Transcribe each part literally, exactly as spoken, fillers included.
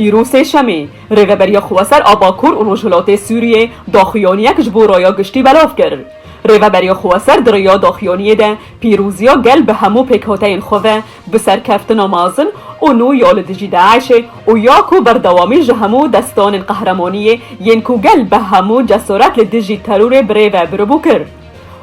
Îro sêşemê, Rêveberiya Xweser a Bakur û Rojhilatê Sûriyê daxuyaniyek ji bo raya giştî belav kir. Rêveberiya Xweser di rêya daxuyaniyê de pîroziya gel bi hemû pêkhateyên xwe ve bi serkeftina mezin û nû ya li dijî DAIŞê û ya ku berdewamî ji hemû destanên qehremaniyê yên ku gel bi hemû cesaret li dijî terorê bi rê ve biribû kir.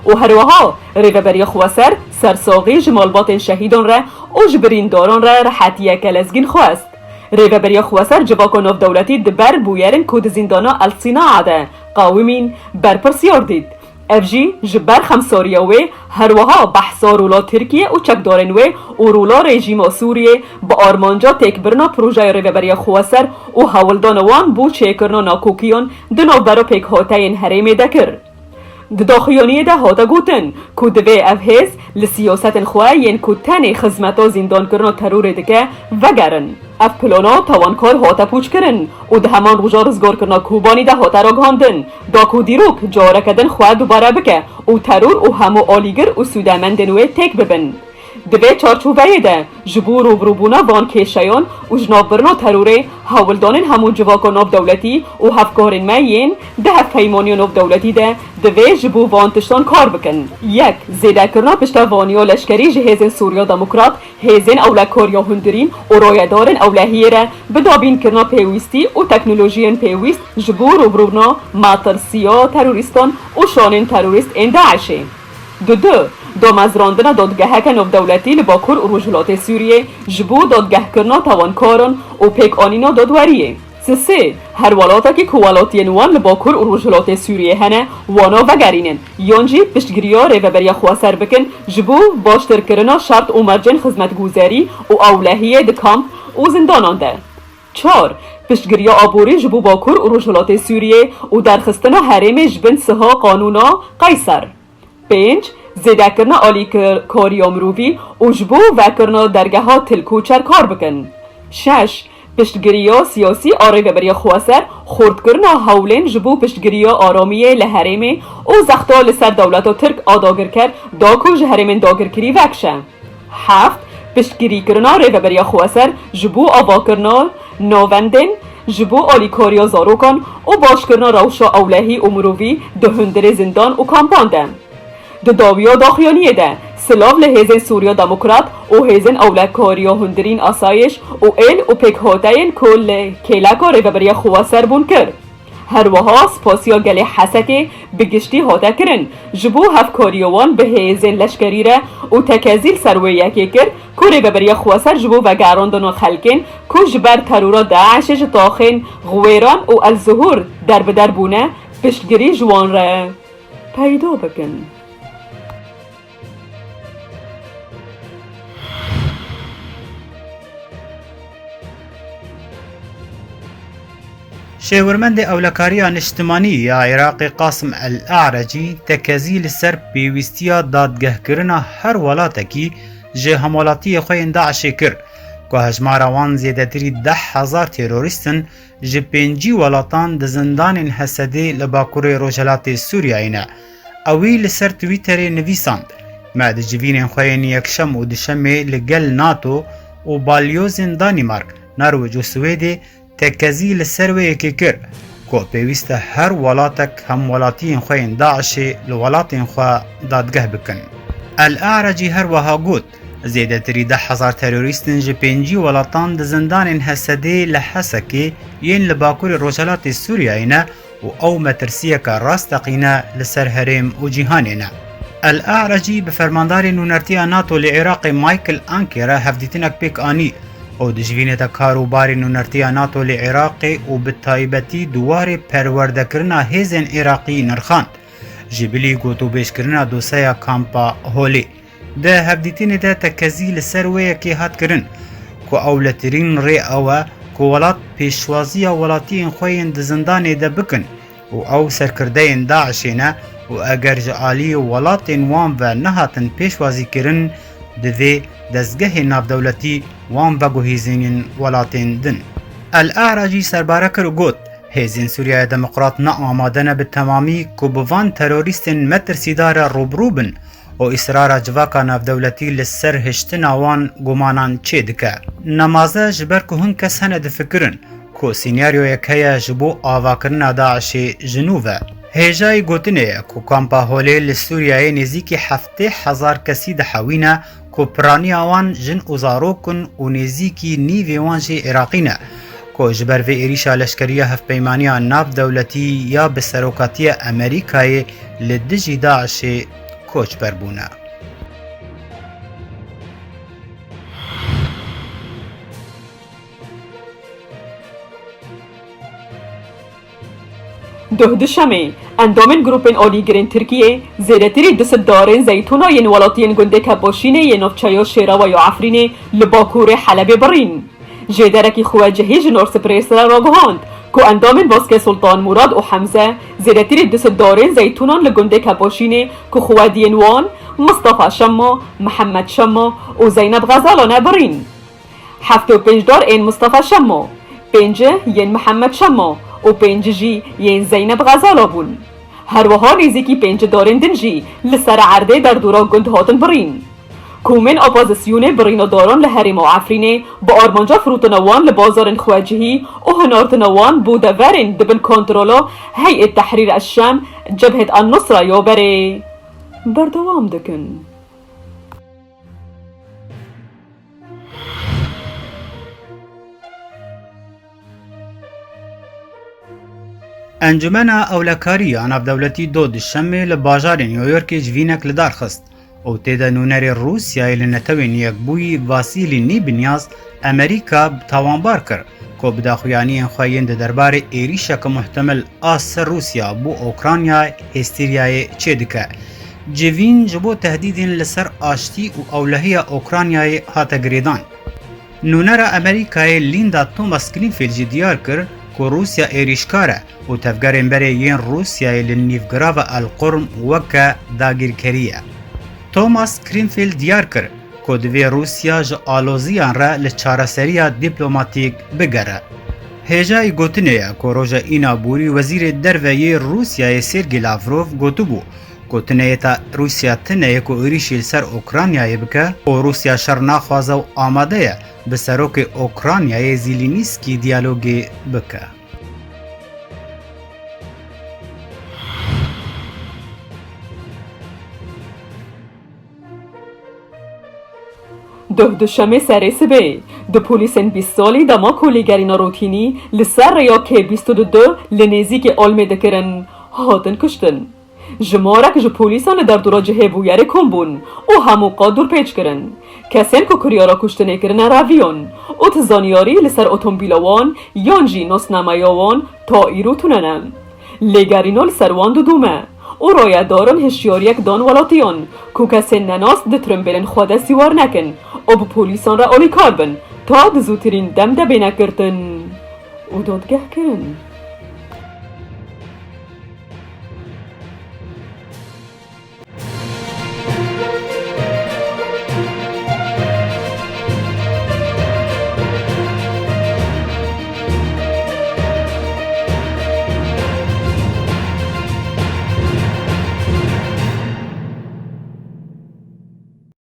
Û herweha Rêveberiya Xweser sersaxî ji malbatên şehîdan re û ji birîndaran re rehetiyeke lezgîn xwest. Rêveberiya Xweser civaka navdewletî di ber bûyerên ku di zîndana El Sînaa de qewimîn berpirsiyar dît. Ev jî ji ber xemsariya wê herweha behsa rola Tirkiye û çekdarên wê û rola rejîma Sûriyê bi armanca têkbirina projeyê Rêveberiya Xweser û hewldana wan bo çêkirina nakokiyan di navbera pêkhateyên herêmê de kir. Di daxuyaniyê de hate gotin ku divê ev hêz li siyasetên xwe yên ku tenê xizmeta zîndankirina terorê dike, vegerin. Ev plana tawankar hate pûçkirin û di heman roja rizgarkirina Kobanî de hate ragihandin, da ku dîrok careke din xwe dubare bike û teror û hemû alîgir û sûdemendên wê têk bibin. Di vê çarçoveyê de, ji bo rûbirûbûna van kêşeyan û ji nav birina terorê, hewldanên hemû civaka navdewletî û hevkarên me yên di hevpeymaniya navdewletî de divê ji bo van tiştan kar bikin. Yek, zêdekirina piştevaniya leşkerî ji Hêzên Sûriya Demokrat, Hêzên Ewlekariya Hundirîn û rayedarên ewlehiyê re bi dabînkirina pêwîstî û teknolojiyên pêwîst ji bo rûbirûbûna matirsiya terorîstan û şanên terorîst ên DAIŞê. Dudu, damezrandina dadgeheke navdewletî li Bakur û Rojhilatê Sûriyê ji bo dadgehkirina tawankaran û pêkanîna dadweriyê. Sisê, her welatekî ku welatiyên wan li Bakur û Rojhilatê Sûriyê hene, wana vegerînin, yan jî piştgiriya Rêveberiya Xweser bikin ji bo baştirkirina şert û mercên xizmetguzerî û ewlehiyê di kamp û zindanan de. Çar, piştgiriya aborî ji bo Bakur û Rojhilatê Sûriyê û derxistina herêmê ji bin siha qanûna Qeyser. Pênc, zêdekirina alîkariya mirovî û ji bo vekirina dergeha til koçer kar bikin. Şeş, piştgiriya siyasî a Rêveberiya Xweser, xurtkirina hewlên ji bo piştgiriya aramiyê li herêmê û zexta li ser dewleta Tirk a dagirker da ku ji herêmên dagirkirî vekişe. Heft, piştgirîkirina Rêveberiya Xweser ji bo avakirina navendên ji bo alîkariya zarokan û başkirina rewşa ewlehî û mirovî di hundirê zindan û kampan de. Di dawiya daxuyaniyê de, silav li Hêzên Sûriya Demokrat û Hêzên Ewlekariya Hundirîn Asayîş û êl û pêkhateyên ku li kêleka Rêveberiya Xweser bûn kir. Herweha spasiya gelê Hesekê bi giştî hate kirin, ji bo hevkariya wan bi hêzên leşkerî re û tekezî li ser wê yekê kir ku Rêveberiya Xweser ji bo vegerandina xelkên ku ji ber terora DAIŞê ji taxên Xwêran û El Zuhur derbider bûne, piştgirî ji wan re peyda bikin. Şêwirmendê Ewlekariya Niştimanî ya Iraqê Qasim El Arecî tekezî li ser pêwîstiya dadgehkirina her welatekî ji hemwelatiyê xwe yên DAIŞê kir, ku hejmara wan zêdetirî deh hezar terorîst in, ji pêncî welatan di zindanên Hesedê li bakurê rojhilatê Sûriyeyê ne. Ewî li ser Twitterê nivîsand, Me di civînên xwe yên yekşem û duşemê li gel nato û balyozên Danîmark, Norwêc û Swêdê tekezî li ser wê yekê kir, ku pêwîst e her welatek hemwelatiyên xwe yên DAIŞê li welatên xwe dadgeh bikin. El Arecî her wiha got, Zêdetirî deh hezar terorîst in ji pêncî welatan di zindanên Hesedê li Hesekê yên li bakurê rojhilatê Sûriyeyê ne û ew metirsiyeke rasteqîne li ser herêm û cîhanê ne. El Arecî bi fermandarê nûnertiya nato li Iraqê Michael Anke re hevdîtinek pêk anî û di civînê de kar û barê nûnertiya nato li Iraqê û bi taybetî di warê perwerdekirina hêzên Iraqî nirxand, ji bilî gotûbêjkirina doseya kampa Holê. Di hevdîtinê de tekezî li ser wê yekê hat kirin ku ewletirîn rê ew e ku welat pêşwaziya welatiyên xwe yên di zindanê de bikin û ew serkirdeyên DAIŞê ne û eger ji aliyê welatên wan ve nehatin pêşwazîkirin, divê dezgehên navdewletî wan veguhîzînin welatên din. El Aracî serbare kir û got, Hêzên Sûriyeya Demokrat ne amade ne bi temamî ku bi van terorîstên metirsîdar re rûbirû bin û îsrara civaka navdewletî li ser hiştina wan gumanan çêdike. Nemaze ji ber ku hin kes hene difikirin ku senaryoyek heye ji bo avakirina DAIŞê ji nû ve. Hêjayî gotinê ye ku kampa Holê li Sûriyeyê nêzîkî heftê hezar kesî dihewîne ku piraniya wan jin û zarok in û nêzîkî nîvê wan jî Iraqî ne, ku ji ber vê êrîşa leşkerî ya Hevpeymaniya Navdewletî ya bi serokatiya Amerîkayê li dijî DAIŞê koçber bûne. Duh duşemê, endamên grûpên alîgirên Tirkiyê zêdetirî du sed darên zeytûna yên welatiyên gundê Kepoşînê yê navçeya Şêrawa ya Efrînê li bakurê Helebê birîn. Jêderekî xwecihî ji Nor Spreys re ragihand ku endamên Baskê Sultan Murad û Hemze zêdetirî du sed darên zeytûnan li gundê Kepoşînê ku xwediyên wan Mistefa Şemo, Mihemed Şemo û Zeyneb Xezala ne birîn. Heftê û pênc dar ên Mistefa Şemo, pênc yên Mihemed Şemo û pênc jî yên Zeyneb Xezala bûn. Her wiha nêzîkî pênc darên din jî li ser erdê derdora gund hatin birîn. Komên opozîsyonê birîna daran li herêma Efrînê bi armanca firotina wan li bazarên xwecihî û hinartina wan bo deverên di bin kontrola Heyet Tehrîr Eşşem, Cebhet An-Nusra ya berê berdewam dikin. Encûmena Ewlekarî ya Navdewletî do Duşemê li bajarê New Yorkê civînek li dar xist û tê de nûnerê Rûsyayê li Netewên Yekbûyî Vasîlî Nîbinyaz Amerîka tawanbar kir ku bi daxuyaniyên xwe yên di derbarê êrîşeke muhtemel a ser Rûsya bo Ukrayna hêstîriyayê çêdike. Civîn ji bo tehdîdên li ser aştî û ewlehiya Ukraynayê hate girêdan. Nûnera Amerîkayê Linda Thomas Greenfield jî diyar kir ku Rûsya êrîşkar e û tevgerên berê yên Rûsyayê li nîvgirava El Qurm weke dagîrkerî ye. Thomas Greenfield diyar kir ku divê Rûsya ji aloziyan re li çareseriya dîplomatîk bigere. Hêjayî gotinê ye ku roja îna borî Wezîrê Derve yê Rûsyayê Sergî Lavrov gotibû ku tineyeta Rûsya tine ye ku êrîşî li ser Ukraynayê bike û Rûsya şer naxwaze û amade ye bi serokê Ukraynayê Zelensky diyalogê bike. Duh duşemê serê sibê, du polîsên bîst salî dema ku lêgerîna rotînî li ser rêya K bîst û du li nêzîkî Olmê dikirin, hatin kuştin. Jimarek ji polîsan li derdora cihê bûyerê kom bûn û hemû qat dûrpêç kirin. Kesên ku kiryara kuştinê kirine reviyan û ti zanyarî li ser otomobîla wan yan jî nasnameya wan ta îro tune ne. Lêgerîna li ser wan didome û rayedaran hişyariyek dan welatiyan ku kesên nenas di tirimbêlên xwe de sîwar nekin û bi polîsan re alîkar bin ta di zûtirîn dem de bêne girtin û dadgehkirin.